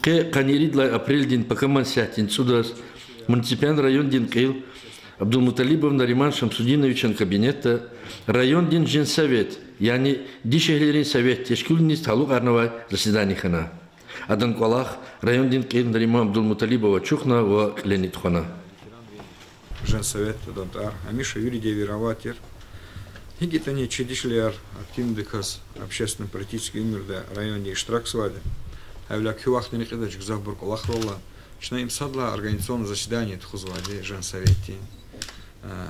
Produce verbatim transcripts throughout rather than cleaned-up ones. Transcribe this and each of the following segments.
Къе къанни ирид лагьай апрелдин пакаман сятдин цӀудаз муниципальный райондин кьил Абдулмуталибов Нариман Шамсудиновичан кабинетда райондин женсовет, яни дишегьлийрин совет тешкилуниз талукьарнавай заседание хьана. Адан кӀвалах райондин кьил Нариман Абдулмуталибова ачухна ва кьилени тухвана. Женсовет, адан тӀвар гьамиша вири девирда авай тир. ГьикӀ ятӀани чи дишегьлияр активнидаказ общественно-политический уьмуьрда районда иштиракзавайди. Гьавиляй куь вахтунин кьилди гзафбур кӀвалахрал ала. Чна им сад лагьай организационное заседание тухузвайди женсоветдин.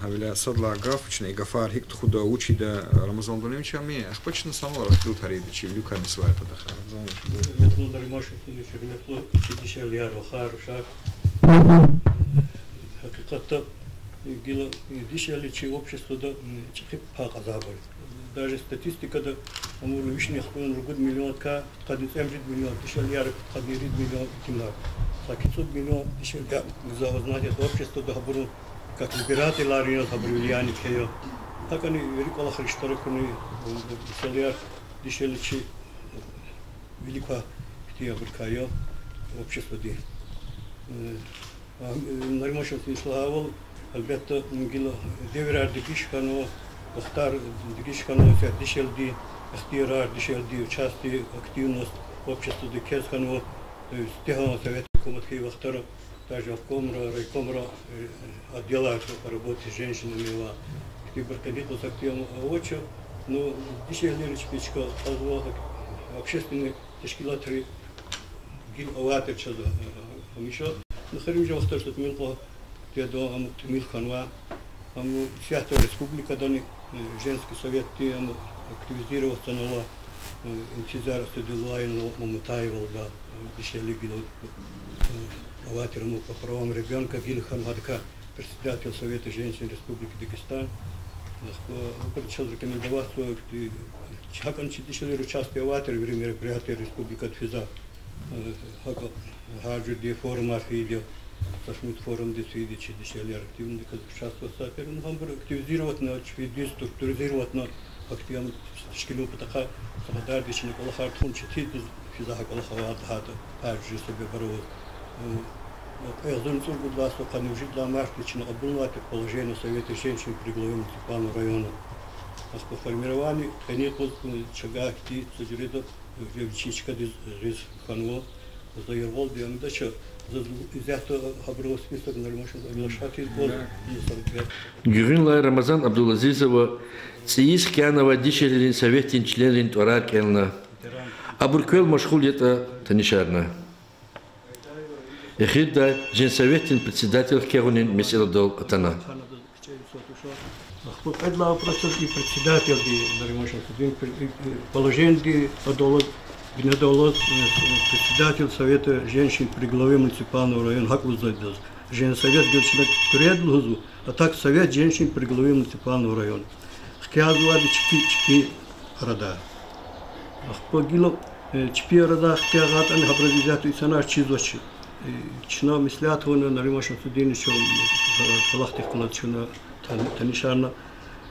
Гьавиляй сад лагьай гаф, чна и гафар гьикӀ тухуда, вуч ийида, Рамазан Абдулалимович, ам ахпа чна санал рахкил тарийида чи виликан месэлайрин патахъай. Рамазан Абдулалимович. Гьуьрметлу чи дишегьлияр, вахар, рушар. Гьакъикъатда, гила дишегьли чи обществода чӀехи пай кьазвайбур. Даже статистикада абурун вишни хтун ругуд миллиондикай къанни цӀемуьжуьд миллион дишегьлияр, къанни ирид миллион итимар. Саки цӀуд миллион дишегьлияр гзаф, значит, обществода гьабурун как избирательар яз гьабурун влияние кхьей я. ГьакӀни вири кӀвалахра иштиракуни, месэлаяр дишегьли чи вилик квай ихтияр абурукай я обществодин. Нариман Шамсудинович, лагьайвал, гьелбетда, гила девирар дегиш хьанва, вахтар дегиш хьанва, са дишегьлидин ихтиярар, дишегьлидин участие, активность обществода квез хьанва, то есть, тегьан совет гьукумат хьайи вахтара, даже обкомра, райкомра, отделар по работе с женщинами ава. Ихьтинбур къенин юкъуз активни авач, но дишегьлийри чпи чка кьазва, общественный тешкилатри гила авайтир чаз гьамиша. Ну, эхиримжи вахтара са тӀимил кьван тӀедал ам тӀимил хьанва. Ам исятда республикадани женский советди ам активизироваться авунва, Интизар Асадуллаевна Мамутаевалди, дишегьли гила авайтир ам по правам ребёнка гила хьанва, адакай председатель Совета женщин Республики Дагестан. Ахпа абур чаз рекомендовать ийизва, гьакӀни чи дишегьлийри участие авайтир вири мероприятияр республикада физвай. ГьакӀ гьар жуьредин форумар хьайиди я, са шумуд форумдиз фейиди я чи дишегьлияр, активниказ участвовать авайтир. Ну, гьабур активизировать авуна, чпи дуьз структуризировать авуна, фактически ам тешкилун патахъай са кьадарди чна кӀвалахар тухун, четиндиз физвай гьа кӀвалах авайди я гьада, гьар жуьре себебар аваз. Кьве агъзурни цӀуругуд лагьай йисан къанни вуж лагьай мартдиз чна кьабулнавайтир положение Совета женщин Прилугуевского муниципального района. Ахпа формирование къенин юкъуз чавай хьтин са жуьреда вичин чкадиз гъиз хьанва. За яргъалди амдач, заз исятда гьабурун список, Нариман Шамсудинович, оглашать ийиз кӀанзава. Гуьгъуьнлай Рамазан Абдулазизова цӀийиз хкянавай дишегьлийрин советдин членрин тӀварар кӀелна. Абур квел машгъул ятӀа танишарна. Эхирдай женсоветдин председатель хкягъунин месэладал атана. Ахпа кьвед лагьай вопросдиз и председателди, Нариман Шамсудинович, и, и положениеди адалаз, бинедаллаз, председатель Совета женщин Прилугуевского муниципального района гьакӀ лугьузвайди я. Женсовет гила чна куьрелди лугьузва, а так Совет женщин Прилугуевского муниципального района. Хкязавайди чпи, чпи арада. Ахпа гила, э, чпи арада хкягъайтӀани, гьабуруз исятда инсанар чизвач. Э, чна меслят авуна, Нариман Шамсудинович, э, кӀвалахдихъ галаз чна тан-, танишарна.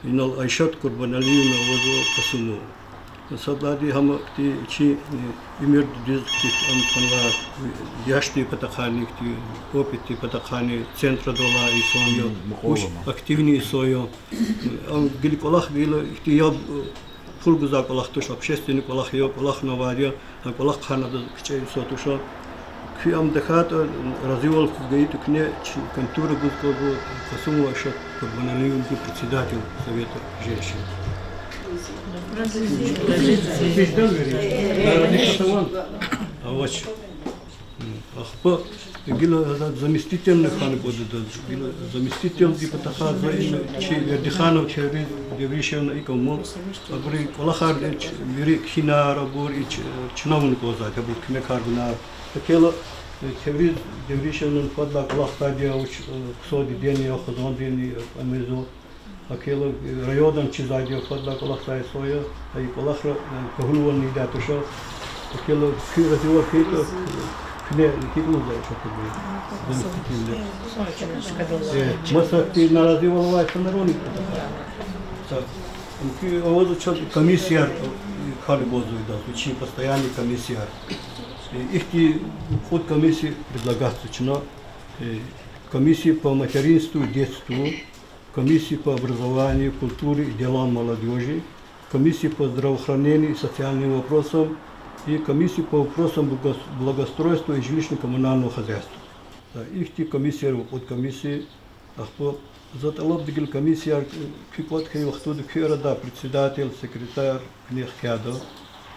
Инал Айшат Курбаналиевна авазва Касумова. Сад лагьайди, гьам ихьтин чи, э, уьмуьрда дуьз ихьтин ам хьанвай, яшдин патахъайни, ихьтин опытдин патахъайни центрада авай инсан я, активный инсан я. Ам гила кӀвалах, гила ихьтин яб, э, пул гузвай кӀвалах туш, общественный кӀвалах я, кӀвалахнавайди я, гьа кӀвалах хьана адаз кичӀе инсан туш. Куьн ам тахьайтӀа, разивал хьиз гайитӀа, куьне чи кандидатура гуз кӀанзава Касумова Айшат Курбаналиевнадиз председатель Совета женщин. Авач. Ахпа гила заместительни хьана кӀанзава адаз, гила заместительдин патахъай за, ина чи Вердиханова Тевриз Девришевна икӀ ама, абурун кӀвалахар, вири кхьинар абур, ич, чна авуна кӀанзавайди, абур куьмекар гунар. ГьакӀ хьайила, э, Тевриз Девришевнан фадлай кӀвалахзавайди я вуч, э, хъсан дидени я, хизандини я, амизу. ГьакӀ хьайила, э, райондан чизвайди я, фадлай кӀвалахзавай инсан я, гьа и кӀвалахра, э, кагьулвални ийидай туш. ГьакӀ хьайила, куьн разивал хьайитӀа, э, куьне гьикӀ лугьузвай, чакъуди заместительди. Э, маса ихьтин наразивал авай инсанар авани? Са, куьн авазва чаз комиссияр, э, хьана кӀанзава адаз, вичин постоянный комиссияр. Ихьтин кьуд комиссия предлагатьзава чна: комиссия по материнству и детству, комиссия по образованию, культуре и делам молодёжи, комиссия по здравоохранению и социальным вопросам и комиссия по вопросам благо-, благоустройства и жилищно-коммунального хозяйства. Ихьтин комиссияр ава, кьуд комиссия. Ахпа за тӀалабда гила комиссияр куь кӀватӀ хьайи вахтунда куь арада председатель, секретарь куьне хкяда,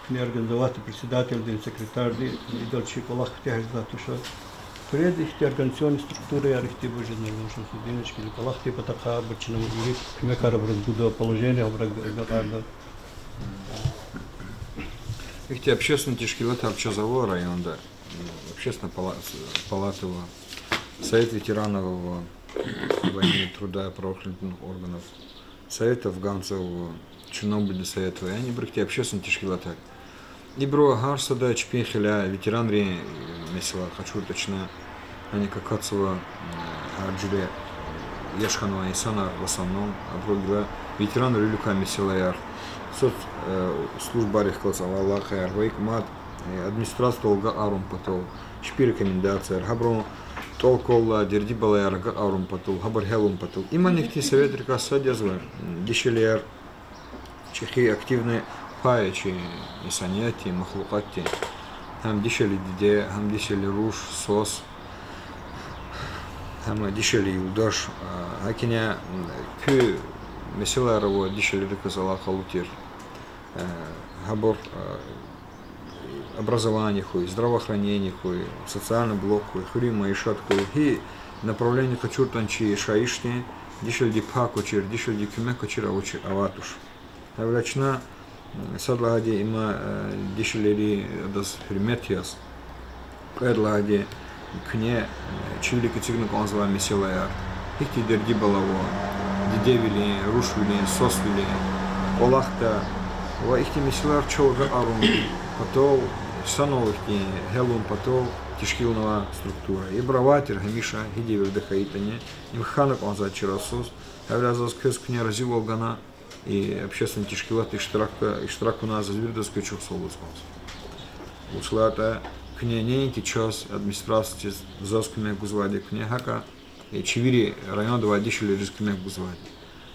куьне организовать, председательдини, секретарьди, идал чи кӀвалах куьтягьзавай туш. Хуьре ихьтин организационный структураяр ихьтин бажизна, муша судиночки кӀвалахдин патахъай абур чна вири куьмекар абуруз гуда, положение абур агакьарда. Ихьтин общественный тешкилатар чаз ава районда, общественная пала-, палата ава, совет ветеранов ава, войны, труда, правоохранительных органов, совет афганцев ава, Чернобыльный совет ава, яни ибур ихьтин общественный тешкилатар. Ибуру гьар сада чпин хиляй ветеранрин месэла къачуртӀа чна, гьаник акатзава, гьар жуьре яш хьанвай инсанар, в основном абуру гила ветеранрин виликай месэлаяр, соцслужбайрихъ галаз алакъаяр ва икӀ мад администрациядал агакьарун патал чпин рекомендацияр, гьабурун тӀал-кӀвал алай дерди-балаяр агакьарун патал, гьабур гьялун патал. Имни ихьтин советрикай сад язва, дишегьлияр чӀехи активный пай я чи инсаниятдин, махлукьатдин. Гьам дишегьли диде, гьам дишегьли руш, свас, гьам дишегьли юлдаш. ГьакӀни куь месэлаяр ава дишегьлийрикай алакъалу тир. Гьабур образование хьуй, здравоохранение хьуй, социальный блок хьуй, хуьруьн майишат хьуй, гьи направление къачуртӀани чи яшайишдин, дишегьлидин пай квачир, дишегьлидин куьмек квачир авач-, авай туш. Гьавиляй чна, сад лагьайди, има дишегьлийри, адаз гьуьрмет яз. Кьвед лагьайди, куьне чи вилик эцигна кӀанзавай месэлаяр, гьихьтин дерди-бала ава дидевилин, рушвилин, свасвилин кӀвалахда, ва ихьтин месэлаяр чал агакьарун патал, санал ихьтин гьялун патал тешкилнавай структура. Ибур авай тир гьамиша, гьи девирда хьайитӀани, им хьана кӀанзавай чрассуз. Гьавиляй заз квез куьне разивал гана, и общественный тешкилатда иштирак, иштирак авунай заз виридаз квез чухсагъул лугьуз кӀанзава. Вуч лагьайтӀа, куьне неинки чаз, администрациядиз, заз куьмек гузвайди куьне, гьакӀ а чи вири районда авай дишегьлийриз куьмек гузвайди.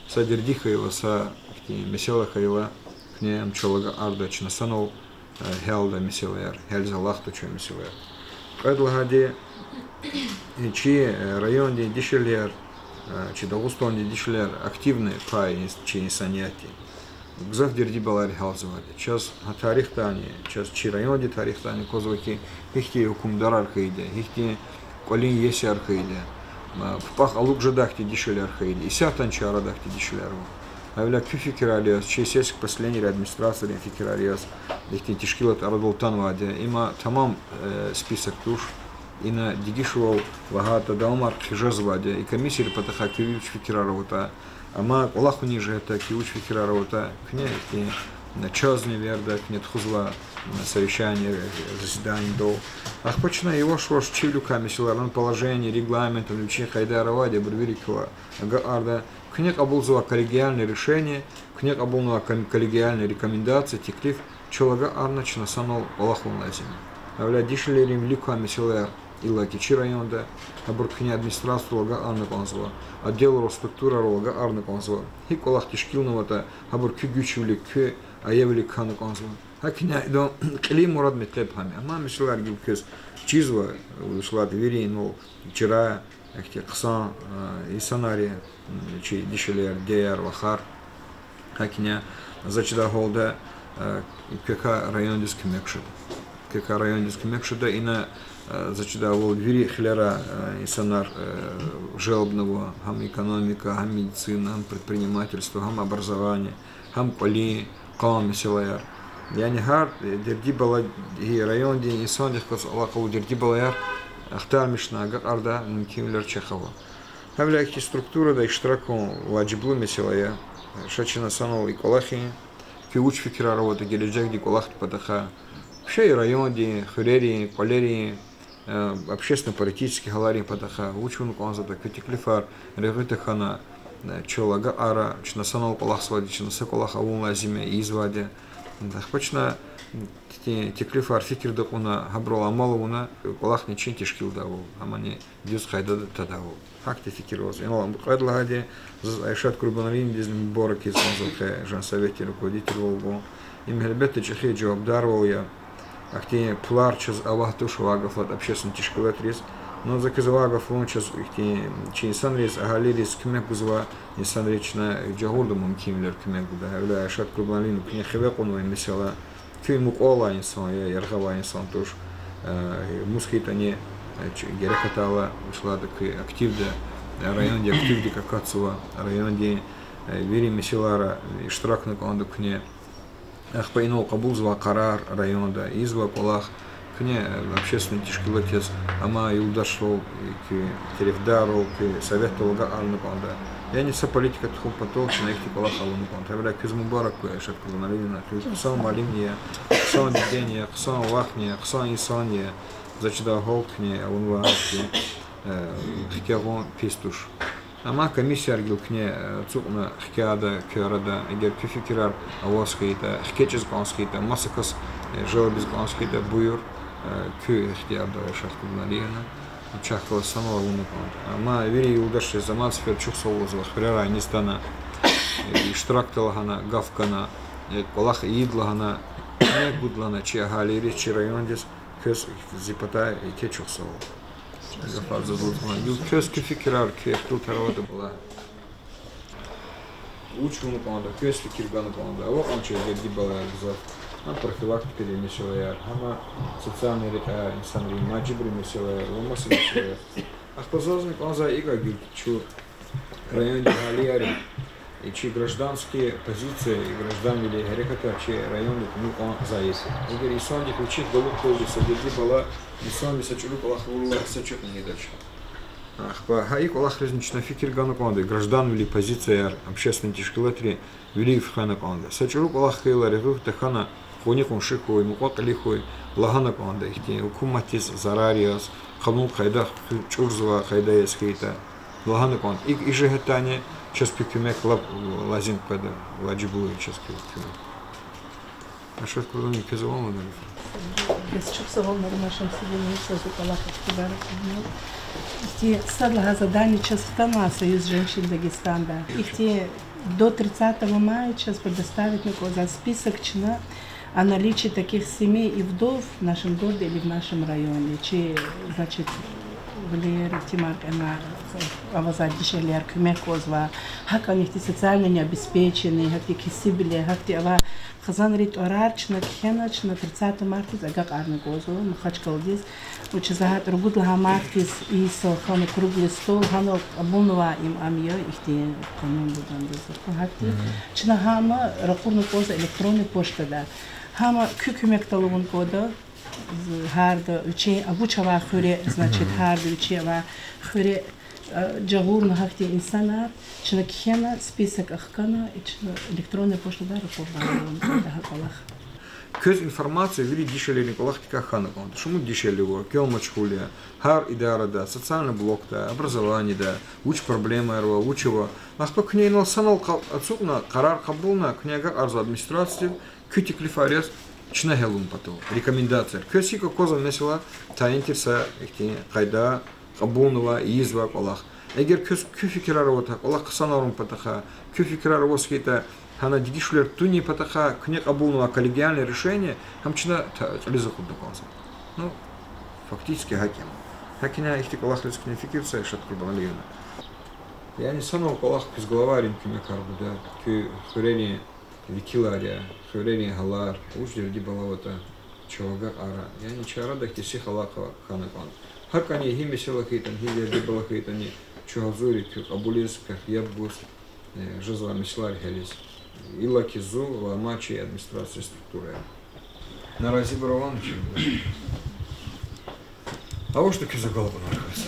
Са дерди хьайила, са ихьтин месэла хьайила, куьне ам чал агакьарда, чна санал гьялда месэлаяр, гьялиз алахъда чун месэлаяр. Кьвед лагьайди, чи райондин дишегьлияр, чи Дагъустандин дишегьлияр активный пай я чи инсаниятдин. Гзаф дерди-балаяр гьялзавайди. Чаз гьа тарихдани, чаз чи райондин тарихдани аквазва хьи, гьихьтин гьукумдарар хьайиди, гьихьтин кӀвалин иесияр хьайиди, папахъ алукӀ жедай хьтин дишегьлияр хьайиди, исятдани чи арада хьтин дишегьлияр ава. Гьавиляй куь фикирар яз, чи сельских поселенийрин администрациярин фикирар яз, ихьтин тешкилат арадал атанвайди я, има тамам список туш. Ина дегишвал лагьайтӀа, давамар хъижез авайди я, и комиссийрин патахъай куь вич фикирар аватӀа, амма кӀвалахунин жигьетдай куь вич фикирар аватӀа, куьне ихьтин чазни верда, куьне тухузвай совещание, заседаниедал. Ахпа чна яваш-яваш чи виликай месэлаяр, положение, регламент, вичин къайдаяр авайди, абур вири квевай агакьарда, куьне кьабулзавай коллегиальное решение, куьне кьабулнавай ком-, коллегиальная рекомендация, теклиф чал агакьарна, чна санал кӀвалах авун лазим я. Гьавиляй дишегьлийрин вилик квай месэлаяр, иллаки чи районда, гьабур куьне администрациядал агакьарна кӀанзава, отделрал, структурайрал агакьарна кӀанзава. ГьикӀ кӀвалах тешкилнаватӀа, гьабур куь гуьчвилик, куь аявилик хьана кӀанзава. ГьакӀни идан кьилин мурад, метлеб гьам я. Амма месэлаяр гила квез чизва, вуч лагьайтӀа, вири инал чара, ихьтин хъсан инсанар я чи дишегьлияр, дидеяр, вахар. ГьакӀни заз чидай гьалда квекай райондиз куьмек жеда. Квекай райондиз куьмек жеда, ина заз чидай гьалда вири хилера инсанар желбнава, гьам экономика, гьам медицина, гьам предпринимательство, гьам образование, гьам кӀвалин, къан месэлаяр. Яни гьар дерди-бала и райондин инсандихъ галаз алакъалу дерди-балаяр ахтармишна агакьардай мумкинвилер чахъ ава. Гьавиляй ихьтин структурада иштирак авун важиблу месэла я. Ша чна санал и кӀвалахин, куь вуч фикирар аватӀа гележегдин кӀвалахдин патахъай, ша и райондин, хуьрерин, кӀвалерин общественно-политический гьаларин патахъай вуч авун кӀанзаватӀа, куь теклифар, регъуь тахьана, чал агакьара, чна санал кӀвалахзавайди, чна са кӀвалах авун лазим я, ийизвайди я. Ахпа чна Ихьтин теклифар фикирда кьуна, гьабурал амал авуна, кӀвалахни чин тешкилдайвал, амани дуьз къайдада тадайвал. Гьахьтин фикир аваз. Инал кьвед лагьайди, заз Айшат Курбаналиевнадизни мубарак ийиз кӀанзава къе, женсоветдин руководитель авайвал. Им гьелбетда чӀехи жавабдарвал я. Ахьтин пулар чаз авай туш, вакъиф алад общественный тешкилатриз. Ну, за квез авай гаф авун, чаз ихьтин чи инсанриз, агьалийриз куьмек гузвай инсанриз чна жагъурда мумкинвилер куьмек гуда. Гьавиляй Айшат Курбаналиевна куьне хиве кьунва и месэла. Куьн мукьвал алай инсан я, яргъа авай инсан туш. Э, мус хьайитӀани, э, чи герек атайла, вучиз лагьайтӀа куьн активда, э, райондин активдик акатзава, райондин, э, вири месэлайра иштиракна кӀанда куьне. Ахпа инал кьабулзавай къарар районда, ийизвай кӀвалах куьне, э, общественный тешкилат яз, амай юлдашрал, э, куь терефдаррал, куь советдал агакьарна кӀанда. Яни са политика тухун патал чна ихьтин кӀвалах авуна кӀанда. Гьавиляй квез мубарак хьуй, Айшат Курбаналиевна, куьн хъсан муаллимни я, хъсан дидени я, хъсан вахни я, хъсан инсанни я. Заз чидай гьал куьне авунвай, э, хкягъун пис туш. Амма комиссияр гила куьне, э, ацукьна хкяда куь арада, эгер куь фикирар аваз хьайитӀа, хкечӀиз кӀанз хьайитӀа, маса кас, э, жалобиз кӀанз хьайитӀа, буюр, э, куь ихтиярда я, Айшат Курбаналиевна, чахъ галаз санал авуна кӀанда. Амма вири юлдашриз, амма сефер чухсагъул лугьузва, хуьрерай низ атана, э, иштиракда лагьана, гаф гана, э, кӀвалах ийида лагьана, куьмек гуда лагьана чи агьалийриз, чи райондиз, квез зи патай еке чухсагъул. Гафар заз лугьуз кӀанда. Квез куь фикирар, куь ихтилатар аватӀа, балаяр, вуч авуна кӀанда, квез фикир гана кӀанда. Ава кьван чи дерди-балаяр гзаф. Гьам профилактикадин месэлаяр, гьам социальный рекьяй инсанрин, мажибурун месэлаяр ва маса месэлаяр. Ахпа зазни кӀанзавай икӀ я гила, чун райондин агьалияр, и чи гражданский позиция, и гражданвилин гьерекатар чи районда кьуна кьван зайиф я. Эгер инсандихъ вичихъ галукьдалди са дерди-бала, инсанди са чӀуру кӀвалах авурла, са чухни ийидач. Ахпа гьа и кӀвалахризни чна фикир гана кӀанда, гражданвилин позицияяр, общественный тешкилатрин вилик физвай кӀанда. Са чӀуру кӀвалах хьайила, регъуьхъ тахьана, къуни-къунши хьуй, мукьва-кьили хьуй, лагьана кӀанда ихьтин, гьукуматдиз зарар яз, къанун къайда хьи-, чӀурзавай къайда яз хьайитӀа, лагьана кӀанда. ИкӀ, и жигьетдайни чаз куь куьмек лап лазим къведа, важиблу я чаз куь куьмек. Ашраф Курбаналиевна, квез авани гаф? Бес чухсагъул, Нариман Шамсудинович, заз и кӀвалах ихтибар гана. Ихьтин сад лагьай задание чаз хтанвай Союз женщин Дагестанда. Ихьтин до тридцатого мая чаз предоставитьна кӀанзава список чна о наличии таких семей и вдов в нашем городе или в нашем районе. Чи, значит, вилер, итимар кьена, авазва дишегьлияр, куьмек кӀанзава. ГьакӀни ихьтин социально необеспеченный, гьахьтин кесибвиле, гьахьтин авай хизанрин тӀварар чна кхьена, чна тридцатого мартдиз агакьарна кӀанзава Махачкъаладиз. Вучиз лагьайтӀа ругуд лагьай мартдиз и йисалай хьана круглый стол, гьанал кьабулнавай им ам я, ихьтин къанун бадандиз. Гьахьтин чна гьам ракъурна кӀанзава электронный почтада. Гьам куь куьмекдал авун кӀанда, гьарда вичин вуч авай хуьре, значит, гьарда вичин авай хуьре, э, жагъурна гьахьтин инсанар, чна кхьена, список ахкана, и чна электронный почтада ракъурна кӀанда гьа кӀвалах. Квез информация вири дишегьлийрин кӀвалахдикай хьана кӀанда. Шумуд дишегьли ава, квел машгъул я, гьар идарада, социальный блокда, образованиеда, вуч проблемаяр ава, вуч ава. Ахпа куьне инал санал къа-, ацукьна, къарар кьабулна, куьне агакьарзава администрациядив, куь теклифар яз чна гьялун патал, рекомендацияр. Квез гьикӀ аквазва, месела, тайин тир са ихьтин къайда, кьабулнавай, ийизвай кӀвалах. Эгер квез куь фикирар аватӀа, кӀвалах хъсанарун патахъай, куь фикирар аваз хьайитӀа, гьана дегишвилер тунин патахъай, куьне кьабулнавай коллегиальное решение, гьам чна та-, кьилиз акъудна кӀанзава. Ну, фактически гьакӀ я. ГьакӀ я, ихьтин кӀвалахриз куьне фикир це, Айшат Курбаналиевна. Яни санал кӀвалах квез главайрин куьмекар гуда, куь хуьрерин векилар я, хуьрерин агьалияр, вуч дерди-бала аватӀа, чав агакьара. Яни чи арада ихьтин сих-алакъа хьана кӀанда. ГьакӀни гьи месела хьайитӀани, гьи дерди-бала хьайитӀани, чун гьазур я куь кьабулиз, квехъ яб гуз, э, жезвай месэлаяр гьялиз. Иллаки зун ва амай чи администрациядин структураяр. Наразибур авани чи? АвачтӀа, квез агалкьунар хьиз.